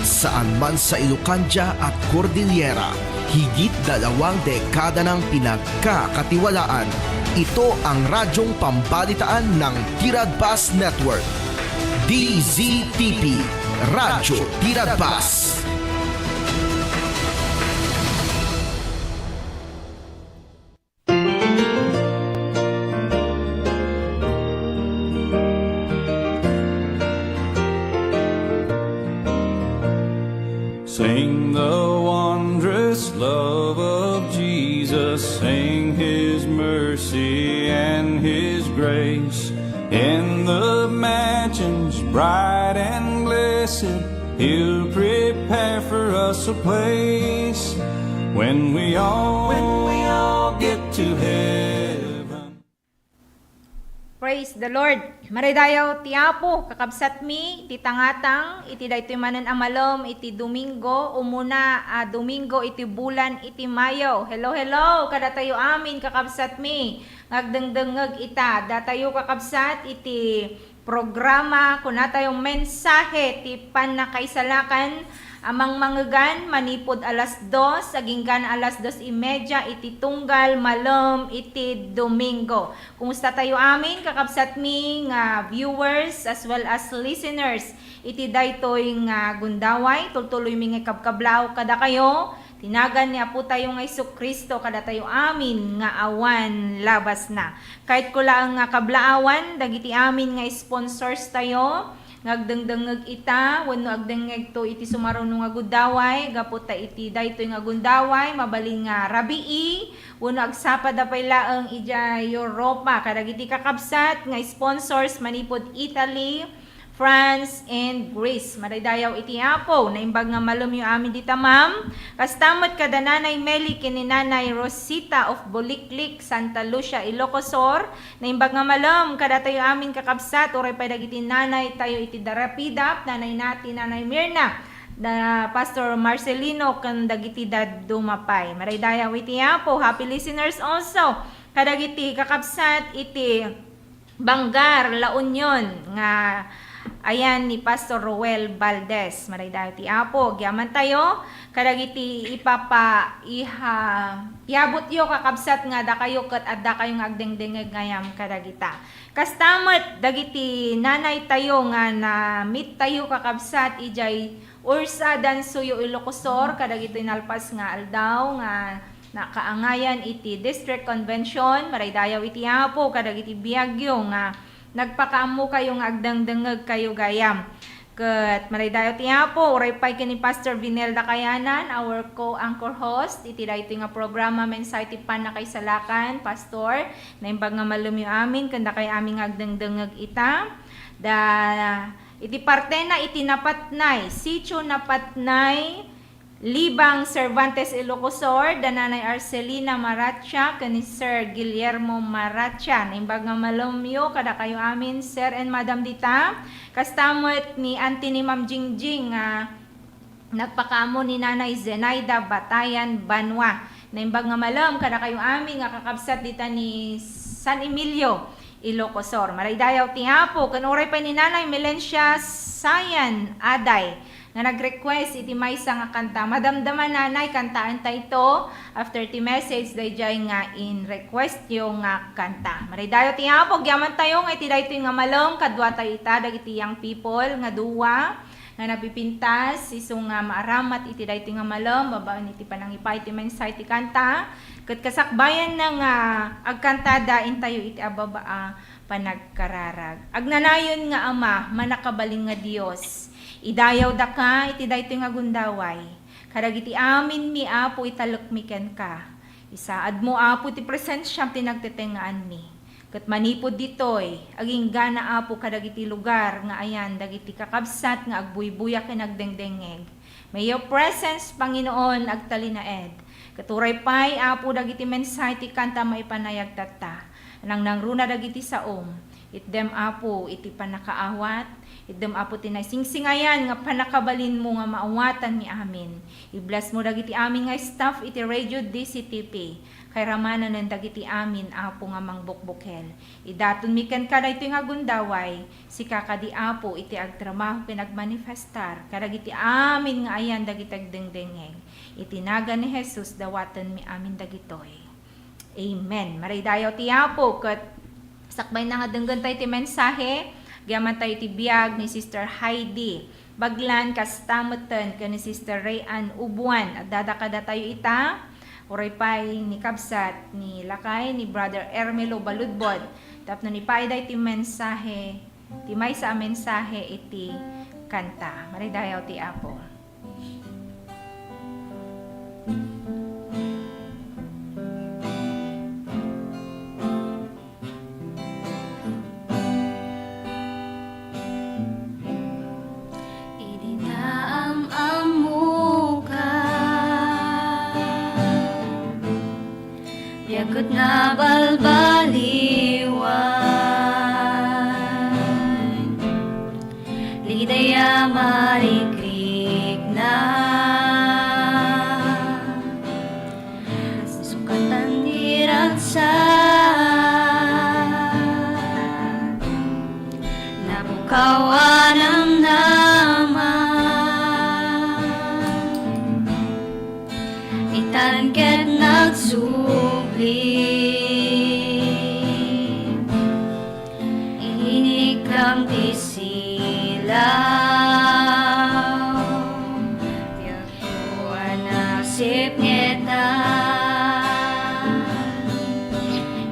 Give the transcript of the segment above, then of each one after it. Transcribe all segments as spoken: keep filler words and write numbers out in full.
Saan man sa Ilocandia at Cordillera, higit dalawang dekada nang pinagkakatiwalaan. Ito ang radyong pambalitaan ng Tiradbas Network. D Z T P, Radyo Tiradbas. Sing the wondrous love of Jesus, sing his mercy and his grace. In the mansions bright and blessed, he'll prepare for us a place when we all, when we all get to heaven. Praise the Lord. Maraydayaw ti Apo, kakabsatmi, iti tangatang, iti daytoy manen a malem, iti Domingo, umuna a Domingo iti bulan iti Mayo. Hello, hello, kadatayo amin, kakabsatmi, nga agdengdengngeg ita. Datayo, kakabsat, iti programa, kunatayo, mensahe ti pannakaisalakan a mangmangegan manipud alas dos, agingga alas dos y media iti tunggal malem iti Domingo. Kumusta tayo amin, kakabsatmi nga viewers as well as listeners iti daytoy nga gundaway? Tultuloymi nga ikabkablaaw kadakayo ti nagan ni Apo tayo nga Jesu-Cristo kadatayo amin nga awan labasna. Kayatko laeng nga kablaawan dagiti amin nga sponsors tayo nga agdengdengngeg ita wenno agdengngegto iti sumaruno nga gundaway gapu ta iti daytoy nga gundaway mabalin nga rabii wenno agsapada pay laeng idiay Europa kadagiti kakabsat nga sponsors manipud Italy, France, and Greece. Madaydayaw iti Apo. Naimbag nga malem yo amin dita, ma'am. Kasta met kada Nanay Meli ken ni Nanay Rosita of Buliklik, Santa Lucia, Ilocos Sur. Naimbag nga malem kadatayo amin, kakabsat, uray pay dagiti nanay tayo iti Darapidap, nanay Nati, Nanay Mirna, da Pastor Marcelino, ken dagiti dadduma pay. Madaydayaw iti Apo. Happy listeners also kadagiti kakabsat iti Bangar, La Union, nga ayan ni Pastor Roel Valdez. Madaydayaw ti Apo. Agyaman tayo kadagiti ipapa-, iha-, iabutyo, kakabsat, nga dakayo ket addakayo nga agdengdengngeg gayam kadagita. Kasta met dagiti nanay tayo nga na-meet tayo, kakabsat, idiay Ursa, Dansuyo, Ilocos Sur, kadagitoy nalpas nga aldaw nga nakaangayan iti District Convention. Maraydayaw iti Apo kadagiti biagyo nga nagpakaammokayo nga agdengdengngegkayo gayam. Ket maraydayaw ti Apo, uray pay ken ni Pastor Vinel Dakayanan, our co-anchor host iti daytoy nga programa, Mensahe ti Pannakaisalakan. Pastor, naimbag nga malem yo amin ken dakay amin nga agdengdengngeg ita. Da, iti partena iti Napatnay, Sitio Napatnay, Libang, Cervantes, Ilocos Sur, da Nanay Arcelina Maracha ken ni Sir Guillermo Maracha. Naimbag nga malem yo kadakayo amin, Sir and Madam, dita. Kasta met ni Auntie ni Ma'am Jingjing nga nagpakaammo ni Nanay Zenaida Batayan Banwa. Naimbag nga malem kadakayo amin nga kakabsat dita ni San Emilio, Ilocos Sur. Maraydayaw ti Apo, ken uray pay ni Nanay Melencia Sayan Aday nga nag-request iti maysa nga kanta. Madamdama, Nanay, kantaen ta ito. After ti message, daydiay nga in-request yo nga kanta. Maraydayaw ti Apo, agyaman tayo nga iti daytoy nga malem, kadua tayo ita, dagiti young people nga dua nga napipintas, isu nga maaramat iti daytoy nga malem, babaen iti panangipaay ti mensahe ti kanta, ket kasakbayanna nga agkantada intayo iti ababa a panagkararag. Agnanayon nga Ama, mannakabalin nga Dios, idayawdaka iti daytoy nga gundaway. Kadagiti aminmi, Apo, italekmi kenka. Isaadmo, Apo, ti presensiam ti nagtetengngaanmi. Ket manipud ditoy, aginggana, Apo, kadagiti lugar nga ayan dagiti kakabsat nga agbuybuya ken agdengdengngeg. May your presence, Panginoon, agtalinaed. Ket uray pay, Apo, dagiti mensahe ti kanta maipanayag tatta. Nangnangruna dagiti saom. Itdem, Apo, iti pannakaawat. Itdem, Apo, ti naisingsingayan nga pannakabalinmo nga maawatanmi amin. I-bless mo dagiti amin nga staff iti Radio D C T P. Kairamananen dagiti amin, Apo, nga mangbukbukel. Idatonmi kenka daytoy nga gundaway, sika kadi, Apo, iti agtramaho ken agmanifestar kadagiti amin nga ayan dagiti agdengdengngeg. Iti nagan ni Jesus, dawatenmi amin dagitoy. Amen. Maraydayaw ti Apo, ket sakbayna nga denggen tayo ti mensahe, agyaman tayo iti biag ni Sister Heidi Baglan, kasta metten ken ni Sister Rayan Ubuan. Addada kadatayo ita, uray pay ni kabsat, ni lakay, ni Brother Ermelo Baludbod, tapno ipaayda iti mensahe, ti maysa a mensahe iti kanta. Maraydayaw ti Apo. Idi naam-ammoka, biag ket nabalbaliwan. Daydiay a marikrikna, sukatan ti ragsak, napukaw a namnama. Itan ket nagsubli, inikkam ti silaw. Biagko a nasipngetan,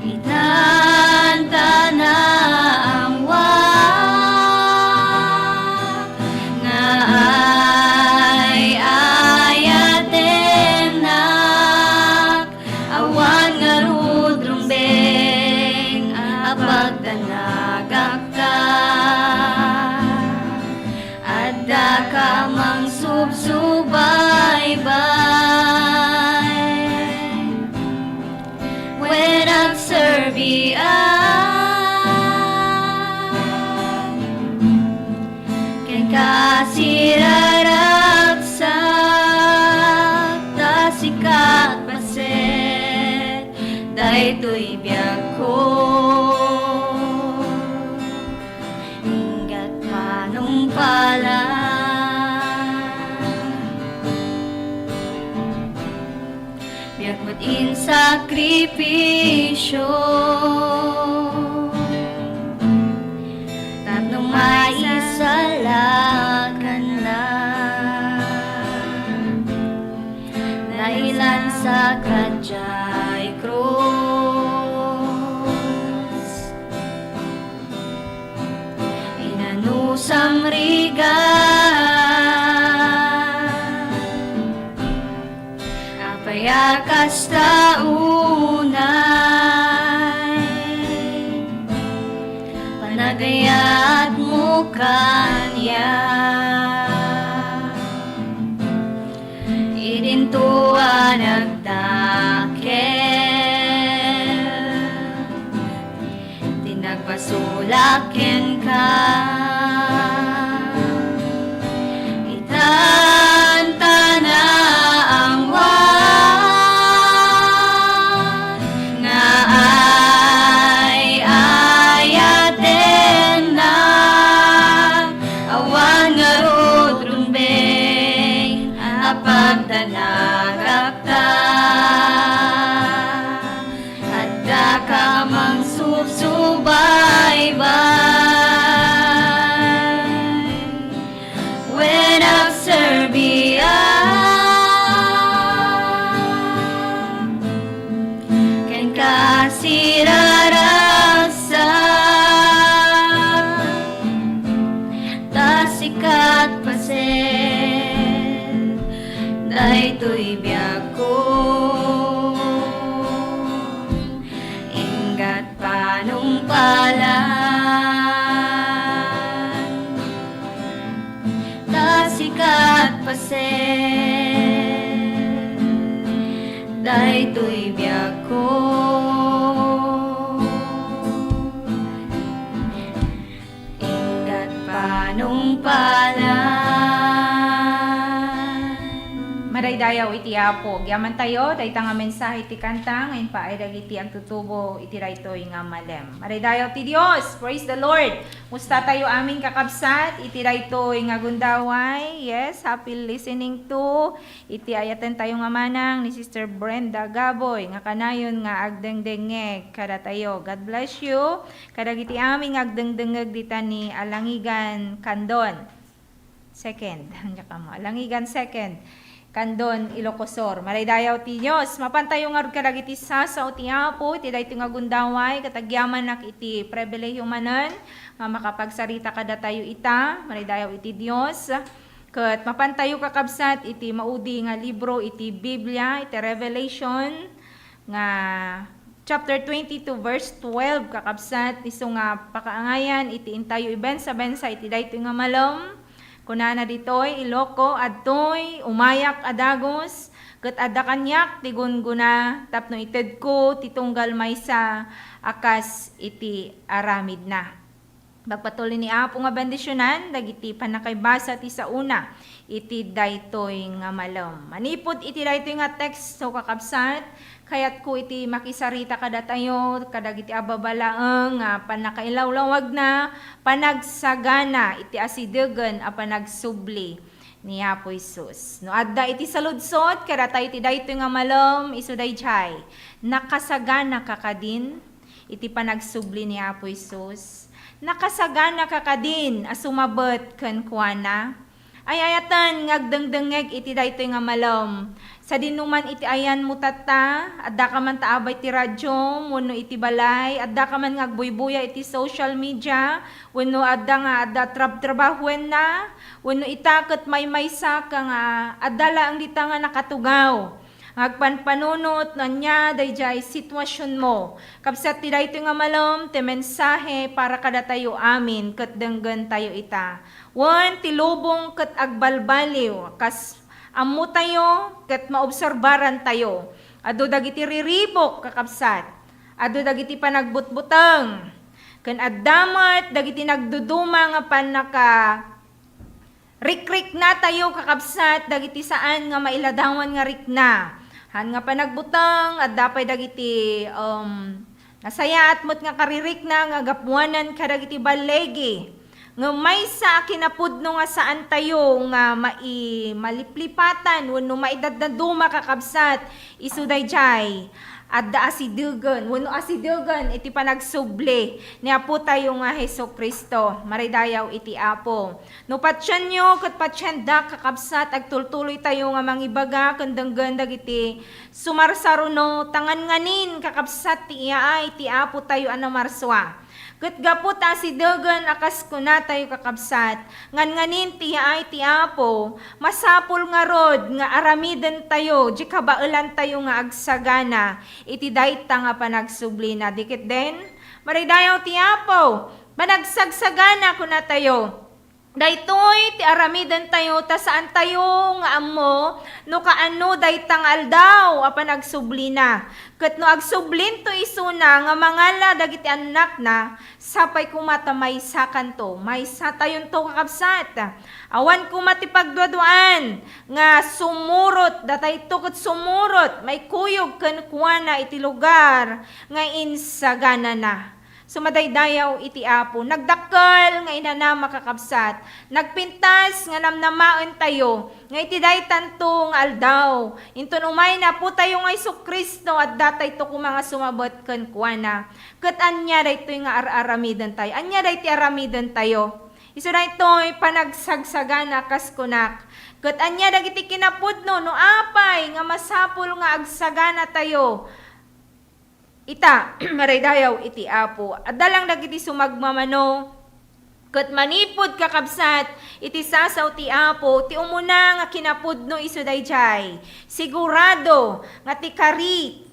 itan ta naammoak nga ay-ayatennak. Awan ngarud rumbeng a pagdanagakta. Addaka mangsubsubaybay wen agserbiak. Kenka siraragsak, ta sika agpaset daytoy biagko. Inggat panungpalan. Biag met in sakripisio, tapno maisalakannak. Nailansak diay krus, inanusam rigat. Apay a kasta unay panagayatmo kaniak? Idinto a nagdakkel ti nagpasulak kenka. Itan ta naammoak nga ay-ayatennak. Awan ngarud rumbeng a pagdanagakta. Addaka mangsubsubaybay wen agserbiak. Kenka siraragsak, ta sika agpaset daytoy biagko. Inggat panungpalan, ta sika agpaset daytoy biagko. Inggat panungpalan. Madaydayaw iti Apo. Agyamantayo dayta nga mensahe ti kanta nga impaay dagiti agtutubo iti daytoy nga malem. Madaydayaw ti Dios. Praise the Lord. Musta tayo amin, kakabsat, iti daytoy nga gundaway? Yes, happy listening to iti ayatentayo nga manang ni Sister Brenda Gaboy nga kanayon nga agdengdengngeg kadatayo. God bless you. Kadagiti amin nga agdengdengngeg dita ni Alangigan Candon. Second, ania kamo? Alangigan second. Candon, Ilocos Sur. Madaydayaw ti Dios. Mapantayo ngarud kadagiti sasao ti Apo iti daytoy nga gundaway, ket agyamanak iti pribilehiyo manen nga makapagsarita kadatayo ita. Madaydayaw iti Dios. Ket mapantayo, kakabsat, iti maudi nga libro iti Biblia, iti Revelation, nga chapter twenty-two, verse twelve, kakabsat, isu nga pakaangayan iti intayo ibensa-bensa iti daytoy nga malem. Kunana ditoy, Iloko, adtoy, umayak a dagus, ket adda kaniak ti gunggona tapno itedko ti tunggal maysa a kas iti aramidna. Pagpatuli ni Apo nga bendisionan dagiti pannakaibasa ti saona iti daytoy nga malem. Manipud iti daytoy nga teksto, kakabsat, kayatko iti makisarita kadatayo kadagiti ababain nga pannakailawlawagna, panagsagana iti asidegen a panagsubli ni Apo Jesus. No adda iti saludsod kadatayo iti daytoy nga malem, isu daydiay, nakasaganaka kadin iti panagsubli ni Apo Jesus? Nakasaganaka kadin a sumabet kenkuana? Ay-ayaten nga agdengdengngeg iti daytoy nga malem. Sadino man iti ayanmo tatta, addaka man ta abay ti radio wenno iti balay, addaka man nga agbuybuya iti social media, wenno adda nga adda trab-, trabahuenna, wenno ita ket maymaysaka nga adda laeng dita nga nakatugaw nga agpanpanunot no ania daydiay situasionmo. Kabsat ti daytoy nga malem ti mensahe para kadatayo amin ket denggentayo ita. Wen, ti lubong ket agbalbaliw, kas ammotayo ket maobserbarantayo. Adu dagiti riribuk, kakabsat. Adu dagiti panagbutbuteng. Ken adda met dagiti nagduduma nga pannaka rikriknatayo, kakabsat, dagiti saan nga mailadawan nga rikna. Han nga panagbuteng, adda pay dagiti, um, nasayaat met nga karirikna nga gapuanan kadagiti balligi. Ngem maysa a kinapudno nga saantayo nga mai-, maliplipatan wenno maidaddaduma, kakabsat, isu daydiay. Adda asidegen wenno asidegen iti panagsubli ni Apotayo nga Jesu-Cristo. Maraydayaw iti Apo. No patienyo ket patiendak, kakabsat, agtultuloytayo nga mangibaga ken denggen dagiti sumarsaruno, ta nganganin, kakabsat, ti iyaay ti Apotayo a namarsua. Ket gapu ta asidegen a kas kunatayo, kakabsat, nganganin ti iyaay ti Apo, masapul ngarud nga aramidentayo diay kabaelantayo nga agsagana iti dayta nga panagsublina. Di ketdin? Maraydayaw ti Apo, panagsagsagana kunatayo. Daytoy ti aramidentayo ta saantayo nga ammo no kaano dayta nga aldaw a panagsublina. Ket no agsublinto isuna nga mangala dagiti annakna, sapay koma ta maysakanto, maysatayonto, kakabsat. Awan koma ti pagduaduaan nga sumurot, datayto ket sumurot, maikuyog kenkuana iti lugar nga insaganana. Sumadaydayaw iti Apo, nagdakkel nga inanama, kakabsat, nagpintas nga namnamaentayo nga iti daytanto nga aldaw, inton umay ni Apotayo nga Jesu-Cristo, addatayto koma nga sumabet kenkuana. Ket ania daytoy nga ar-aramidentayo? Ania daytoy aramidentayo? Isu daytoy panagsagsagana, kas kunak. Ket ania dagiti kinapudno no apay nga masapul nga agsaganatayo? Ita, maraydayaw iti Apo, adda lang dagiti sumagmamano, ket manipud, kakabsat, iti sasao ti Apo, ti umuna nga kinapudno isu daydiay. Sigurado nga ti kari,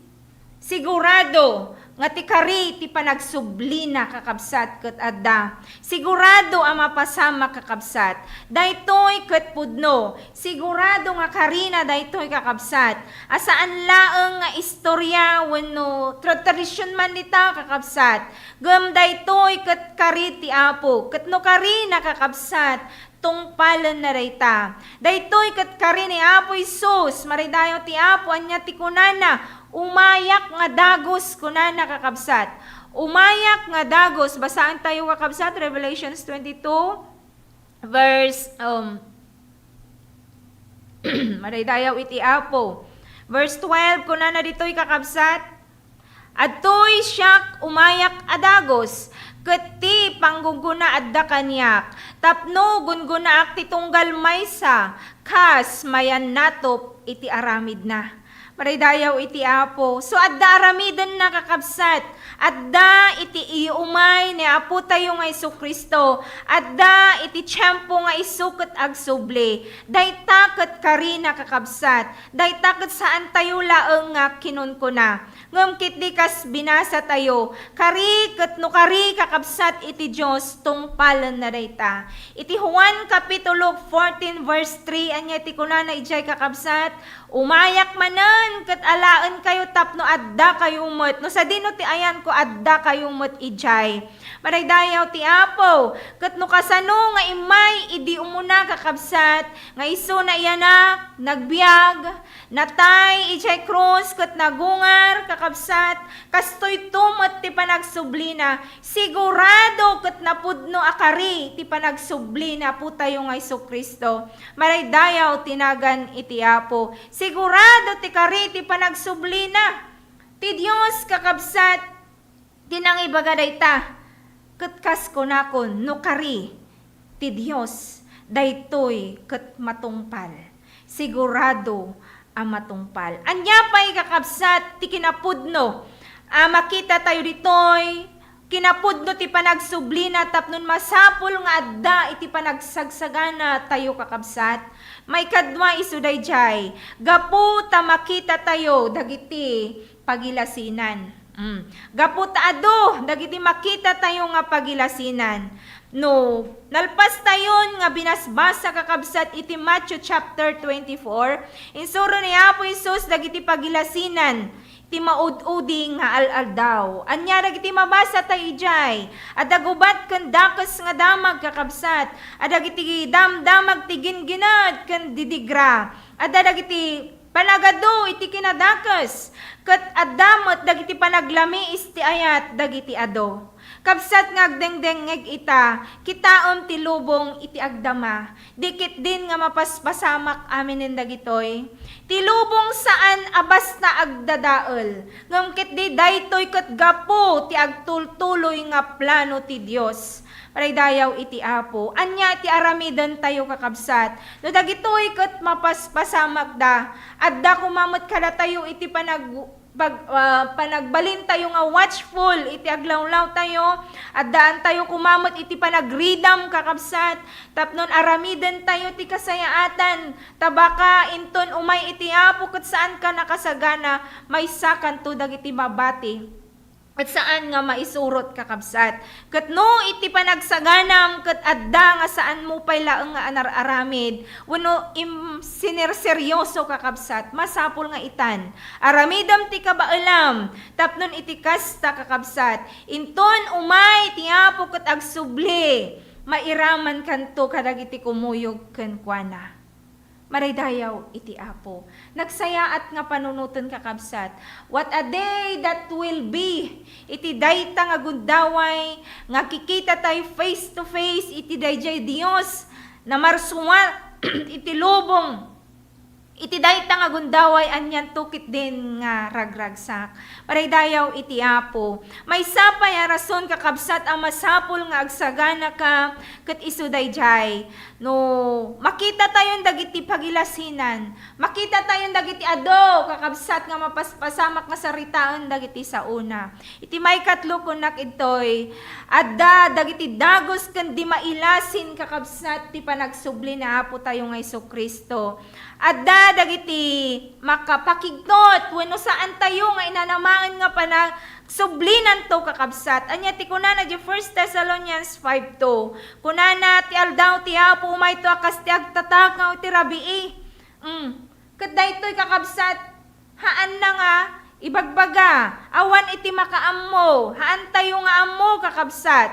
sigurado nga ti kari ti panagsublina, kakabsat, ket adda. Sigurado a mapasamak, kakabsat. Daytoy ket pudno. Sigurado nga karina daytoy, kakabsat, a saan laeng nga istorya wenno tra-, tradision man dita, kakabsat. Ngem daytoy ket kari ti Apo. Ket no karina, kakabsat, tungpalenna dayta. Daytoy ket kari ni Apo Jesus, maraydayaw ti Apo, ania ti kunana? "Umayak nga dagus," kunana, kakabsat. "Umayak nga dagus." Basaentayo, kakabsat, Revelations twenty-two, verse, um, maraydayaw iti Apo. Verse twelve, kunana ditoy, kakabsat, "Adtoy siak umayak a dagus, ket ti panggungguna adda kaniak, tapno gunggunaak ti tunggal maysa, kas mayannatop iti aramidna." Maraydayaw iti Apo. So, adda aramidenna, kakabsat. Adda iti iumay ni Apotayo nga Jesu-Cristo. Adda iti tiempo nga isu ket agsubli. Dayta ket karina, kakabsat. Dayta ket saantayo laeng nga kinunkuna. Ngem ketdi kas binasatayo, kari ket no kari, kakabsat, iti Dios, tungpalenna dayta. Iti Juan Kapitulo fourteen, verse three, ania ti kunana idiay, kakabsat? "Umayak manen ket alaenkayo tapno addakayo met." No sadino ti ayanko, addakayo met idiay. Maraydayaw ti Apo. Ket no kasano nga immay idi umuna, kakabsat, nga isu naiyanak, nagbiag, natay idiay krus ket nagungar, kakabsat, kastoyto met ti panagsublina. Sigurado ket napudno a kari ti panagsubli ni Apotayo nga Jesu-Cristo. Maraydayaw ti nagan iti Apo. Sigurado ti kari ti panagsublina. Ti Dios, kakabsat, ti nangibaga dayta, ket kas kunakon, no kari ti Dios, daytoy ket matungpal. Sigurado a matungpal. Ania pay, kakabsat, ti kinapudno a makitatayo ditoy? Kinapudno ti panagsublina tapno masapul nga adda iti panagsagsaganatayo, kakabsat. Maikadua isu daydiay, gapu ta makitatayo dagiti pagilasinan. Mm. Gapu ta adu dagiti makitatayo nga pagilasinan. No nalpastayon nga binasbasa, kakabsat, iti Matthew chapter twenty-four, insuro ni Apo Jesus dagiti pagilasinan ti maud-udi nga al-aldaw. Ania dagiti mabasatayo idiay? Adda gubat ken dakes nga damag, kakabsat. Adda dagiti damdamag ti gingined ken didigra. Adda dagiti panagadu iti kinadakes, ket adda met dagiti panaglamiis ti ayat dagiti adu. Kabsat nga agdengdengngeg ita, kitaem ti lubong iti agdama. Di ketdin nga mapaspasamak aminen dagitoy. Ti lubong saan a basta agdadael, ngem ketdi daytoy ket gapu ti agtultuloy nga plano ti Dios. Maraydayaw iti Apo. Ania ti aramidentayo, kakabsat? No dagitoy ket mapaspasamakda, adda koma met kadatayo iti panag-, pag-, ah, panagbalintayo nga watchful iti aglawlawtayo. Addaantayo koma met iti panagridam, kakabsat, tapnon aramidentayo ti kasayaatan. Ta baka inton umay iti Apo ket saanka nakasagana, maysakanto dagiti mabati. Ket saan nga maisurot, kakabsat. Ket no iti panagsaganam ket adda nga saanmo pay laeng nga anar-aramid wenno im-, sinerseryoso, kakabsat, masapul nga itan. Aramidem ti kabaelam tapnon iti kasta, kakabsat, inton umay ti Apo ket agsubli, mairamankanto kadagiti kumuyog kenkuana. Maraydayaw iti Apo. Nagsayaat nga panunoten, kakabsat. What a day that will be! Iti dayta nga gundaway nga kikitatayo face to face iti daydiay Dios, namarsuar iti lubong. Iti dayta nga gundaway, anianto ketdin nga ragragsak. Maraydayaw iti Apo. Maysa pay a rason, kakabsat, a masapul nga agsaganaka ket isu daydiay. No makitatayon dagiti pagilasinan, makitatayon dagiti adu, kakabsat, nga mapaspasamak nga saritaen dagiti saona. Iti maikatlo, kunak idtoy, adda dagiti dagus ken di mailasin, kakabsat, ti panagsubli ni Apotayo nga Jesu-Cristo. Adda dagiti makapakigtot wenno saantayo nga inanamaen nga panag-, sublinanto, kakabsat. Ania ti kunana di First Thessalonians five two? Kunana, "Ti aldaw ti Apo umayto a kas ti agtatangaw iti rabii." Mm. Ket daytoy, kakabsat, haanna nga ibagbaga, awan iti makaammo, haantayo nga ammo, kakabsat.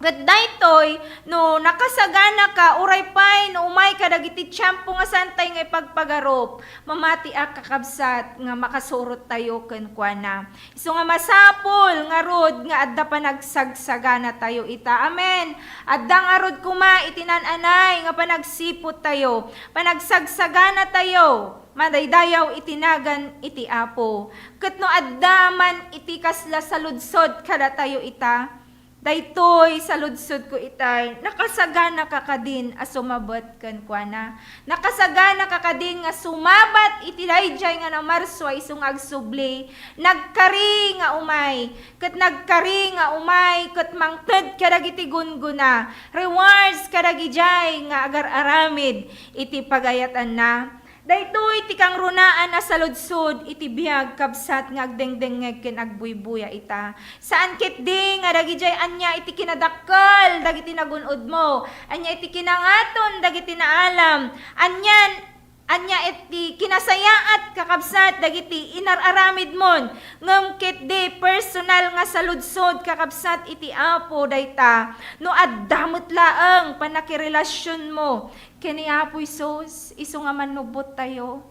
Ket daytoy, no nakasaganaka, uray pay no umay kadagiti tiempo nga saantay nga ipagpagarup, mamatiak, kakabsat, nga makasurottayo kenkuana. Isu nga masapul ngarud nga adda panagsagsaganatayo ita. Amen. Adda ngarud koma iti naan-anay nga panagsiputtayo, panagsagsaganatayo, madaydayaw iti nagan iti Apo. Ket no adda man iti kasla saludsod kadatayo ita, daytoy saludsodko itay, nakasaganaka kadin a sumabet kenkuana? Nakasaganaka kadin nga sumabat iti daydiay nga namarsua isu nga agsubli? Nagkari nga umay, ket nagkari nga umay, ket mangted kadagiti gunggona, rewards kadagidiay nga agar-aramid iti pagayatanna. Daytoy ti kangrunaan a saludsod iti biag, kabsat, nga agdengdengngeg ken agbuybuya ita. Saan ketdi nga dagidiay ania iti kinadakkel dagiti nagun-odmo, ania iti kinangaton dagiti naalam, anian, ania iti kinasayaat, kakabsat, dagiti inar-aramidmon, ngem ketdi personal nga saludsod, kakabsat, iti Apo dayta. No adda met laeng pannakirelasionmo ken ni Apo Jesus, isu nga mannubbottayo.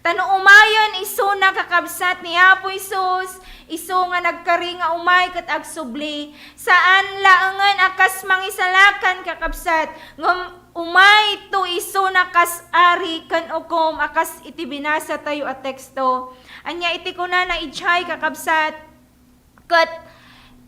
Ta no umayen isuna, kakabsat, ni Apo Jesus, isu nga nagkari nga umay ket agsubli, saan laengen a kas mangisalakan, kakabsat, ngem umayto isuna kas ari ken ukom a kas iti binasatayo a teksto. Ania iti kunana idiay, kakabsat? Ket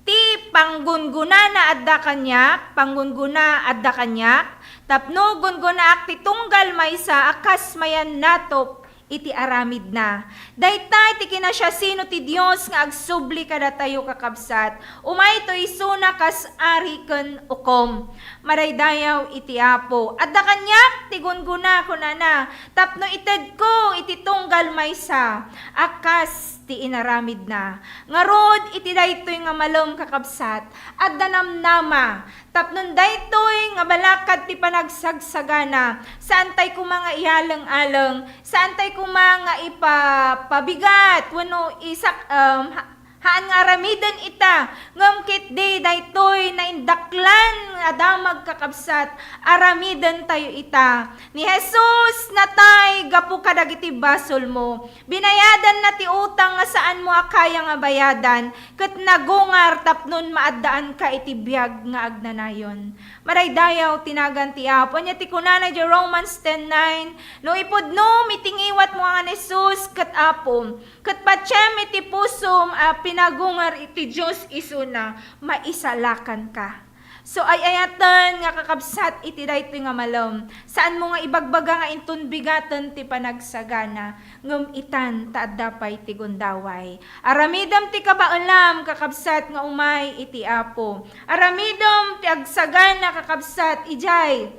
ti panggungonana adda kaniak, panggunggona adda kaniak, tapno gungonaak ti tunggal maysa a kas mayan natop iti aramidna. Dayta ti kinasiasino ti Dios nga agsubli kadatayo, kakabsat. Umayto isuna kas ari ken ukom. Madaydayaw iti Apo. Adda kaniak ti gunggona, kunana, tapno itedko iti tunggal maysa a kas ti inaramidna. Ngarud, iti daytoy nga malem, kakabsat, adda namnama. Tapnon daytoy nga balakad ti panagsagsagana, saantay koma nga iyaleng-aleng, saantay koma nga ipapabigat, wenno isak-, em, ha-, haan nga aramiden ita, ngem ketdi daytoy naindaklan a damag, kakabsat, aramidentayo ita. Ni Jesus natay gapu kadagiti basolmo. Binayadanna ti utang nga saanmo a kaya nga bayadan, ket nagungar tapnon maaddaanka iti biag nga agnanayon. Madaydayaw ti nagan ti Apo. Ania ti kunana idiay Romans ten nine? No ipudnom iti ngiwatmo nga ni Jesus ket Apo, ket patiem iti pusom a pinagungar iti Dios isuna, maisalakanka. So, ay-ayaten nga kakabsat iti daytoy nga malem, saanmo nga ibagbaga nga inton bigaten ti panagsagana, ngem itan ta adda pay ti gundaway. Aramidem ti kabaelam, kakabsat, nga umay iti Apo. Aramidem ti agsagana, kakabsat, idiay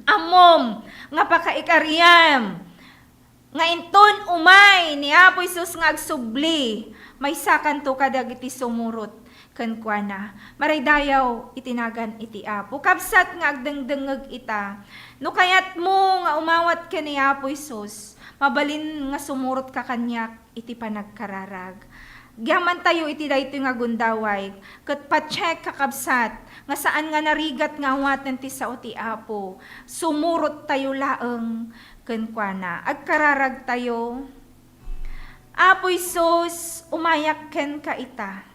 ammom nga pakaikariam. Nga inton umay ni Apo Jesus nga agsubli, maysakanto kadagiti sumurot kenkuana. Maraydayaw iti nagan iti Apo. Kabsat nga agdengdengngeg ita, no kayatmo nga umawat ken ni Apo Jesus, mabalin nga sumurotka kaniak iti panagkararag. Agyamantayo iti daytoy nga gundaway, ket pa-check, kakabsat, nga saan nga narigat nga awaten ti sao ti Apo. Sumurottayo laeng kenkuana. Agkararagtayo. Apo Jesus, umayak kenka ita.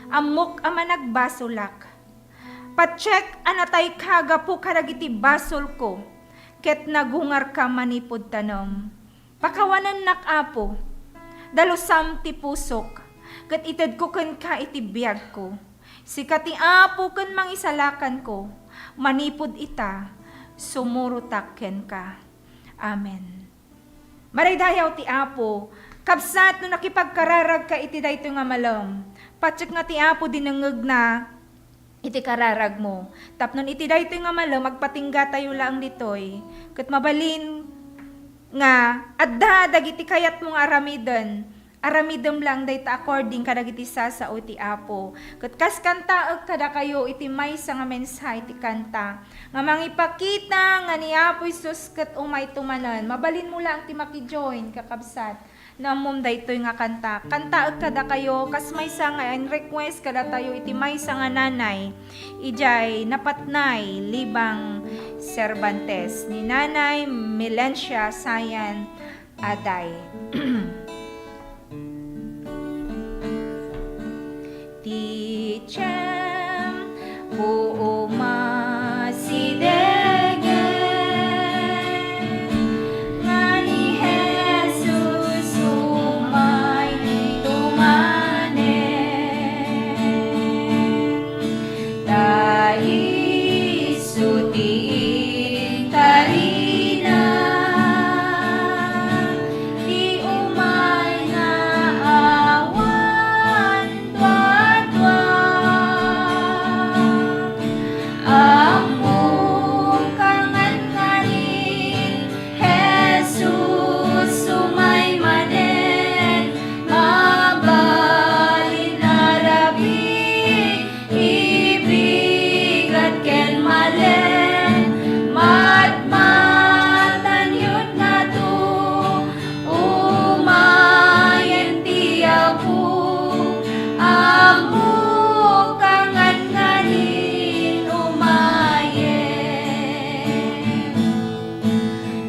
Ammok a managbasolak. Pa-check a natayka gapu kadagiti basolko, ket nagungarka manipud tanem. Pakawanennak, Apo. Dalusam ti pusok, ket itedko kenka iti biagko. Sika ti Apo ken Mangisalakanko. Manipud ita, sumurotak kenka. Amen. Maraydayaw ti Apo. Kabsat, no nakipagkararagka iti daytoy nga malem, pa-check nga ti Apo dinengngegna iti kararagmo. Tapnon iti daytoy nga malem, agpatinggatayo laeng ditoy. Ket mabalin nga adda dagiti kayatmo nga aramiden, aramidem laeng dayta according kadagiti sasao ti Apo. Ket kas kantaek kadakayo iti maysa nga mensahe ti kanta nga mangipakita nga ni Apo Jesus ket umayto manen. Mabalinmo laeng ti maki-join, kakabsat. No ammom daytoy nga kanta, kantaek kadakayo, kas maysa nga in-request kadatayo iti maysa nga nanay, idiay Napatnay, Libang, Cervantes, ni Nanay Melencia Sayan Aday. Ti tiempo umasidegen, nga ni Jesus umay ti tumanen. Ta isu ti inkarina, ti umay nga awan duadua. Ammok a ngan nganin, Jesus, umay manen, mabalin a rabii, ibigat ken malem, matmatanyo ngato, umayen ti Apo, ammok a ngan nganin umayen.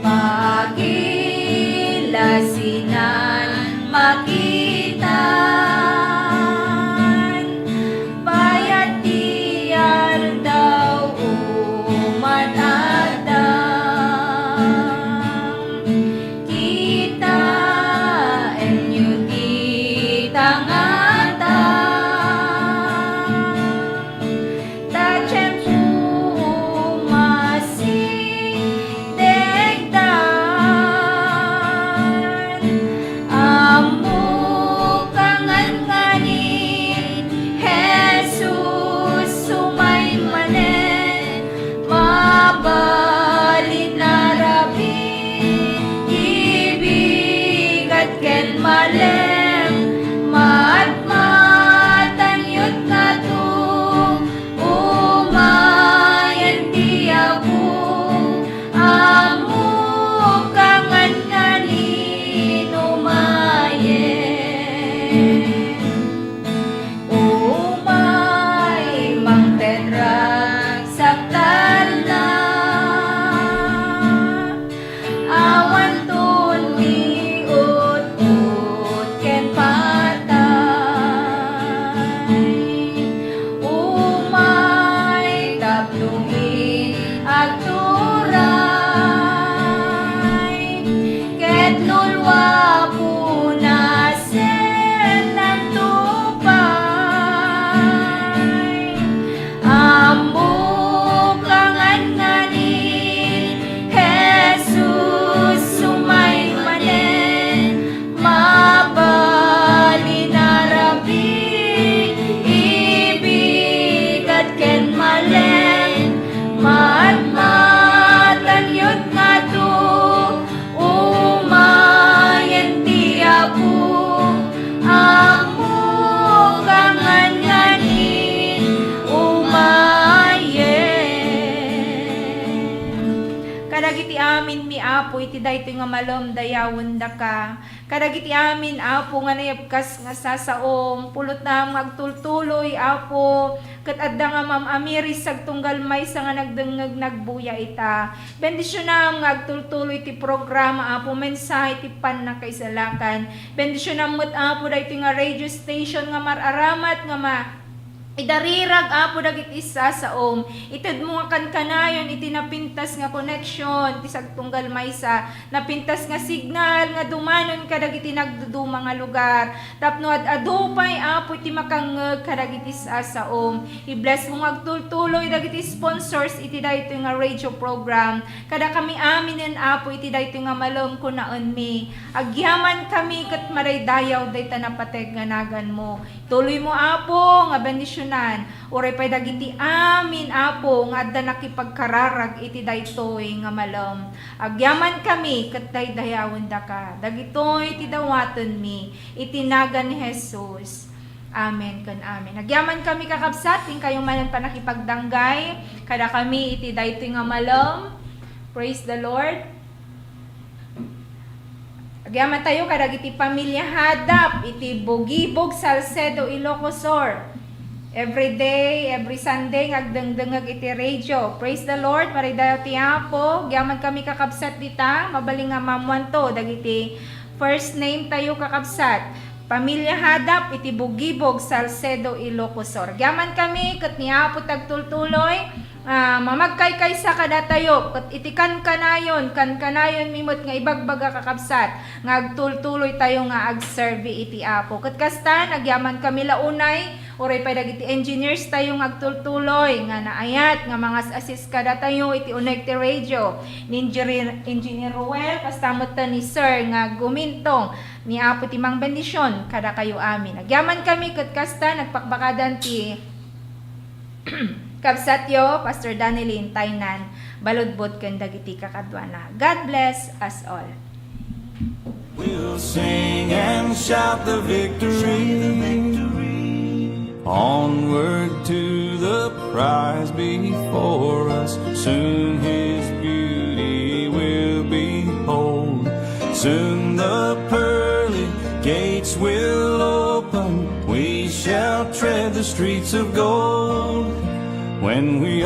Pakilasinan makitan, bayat ti aldaw umadadang. Kitaenyo ti tangata, ta tiempo umasidegdan. Ammok a ngan nganin, Jesus, umay manen, mabalin a rabii, ibigat ken malem, matmatanyo ngato, umayen ti Apo, ammok a ngan nganin umayen. Umay mangted ragsaktalna, awanton ti ut-ut ken patay. Umay tapno agturay, ket no luapona sennanto pay. Ammok a ngan nganin, Jesus, umay manen, mabalin a rabii, ibigat ken malem, matmatanyo ngato, umayen ti Apo, ammok a ngan nganin umayen. Kadagiti aminmi, Apo, iti daytoy nga malem, dayawendaka. Kadagiti amin, Apo, nga nayabkas nga sasaom, pulotnam nga agtultuloy, Apo, ket adda nga mam-amiris agtunggal maysa nga nagdengngeg, nagbuya ita. Bendisionam nga agtultuloy ti programa, Apo, mensahe ti pannakaisalakan. Bendisionam met, Apo, daytoy nga radio station nga mar-aramat nga ma-, idarirag, Apo, dagiti sasaom. Itedmo nga kankanayon iti napintas nga connection ti sagtunggal maysa, napintas nga signal nga dumanon kadagiti nagduduma nga lugar. Tapno ad-adu pay, Apo, iti makangngeg kadagiti sasaom. I-bless mo nga agtultuloy dagiti sponsors iti daytoy nga radio program. Kadakami aminen, Apo, iti daytoy nga malem kunaenmi. Agyamankami ket madaydayaw dayta napateg nga naganmo. Tuloy mo, Apo, nga bendisionan. Uray pay dagiti amin, Apo, nga adda nakipagkararag iti daytoy nga malem. Agyamankami ket daydayawendaka. Dagitoy ti dawatenmi iti nagan ni Jesus. Amen ken amen. Agyamankami, kakabsat, inkayo manen pannakipagdanggay kadakami iti daytoy nga malem. Praise the Lord. Agyaman tayo kadagiti pamilya Hadap iti Bugibog, Salcedo, Ilocos Sur. Every day, every Sunday nga agdengdengeg iti radio. Praise the Lord, maridayaw ti Apo. Agyaman kami kakabsat dita, mabalin nga maammuanto dagiti first name tayo kakabsat. Pamilya Hadap iti Bugibog, Salcedo, Ilocos Sur. Agyaman kami ket ni Apo ti agtultuloy, ah, mamagkaykaysa kadatayo, ket iti kankanayon, kankanayonmi met nga ibagbaga kakabsat, nga agtultuloy tayo nga agserbi iti Apo. Ket kasta, agyaman kami la unay, uray pay dagiti engineers tayo nga agtultuloy, nga naayat, nga mangas-assist kadatayo iti uneg ti radio, ni Engineer, Engineer Ruel, kasta met ni Sir nga gumintong, ni Apo ti mangbendision kadakayo amin. Agyaman kami ket kasta, nagpakbakadan ti kabsatyo, Pastor Danilyn Taynan Baludbot ken dagiti kakaduana. God bless us all. We'll sing and shout the victory. Onward to the prize before us. Soon his beauty we'll behold. Soon the pearly gates will open. We shall tread the streets of gold. When we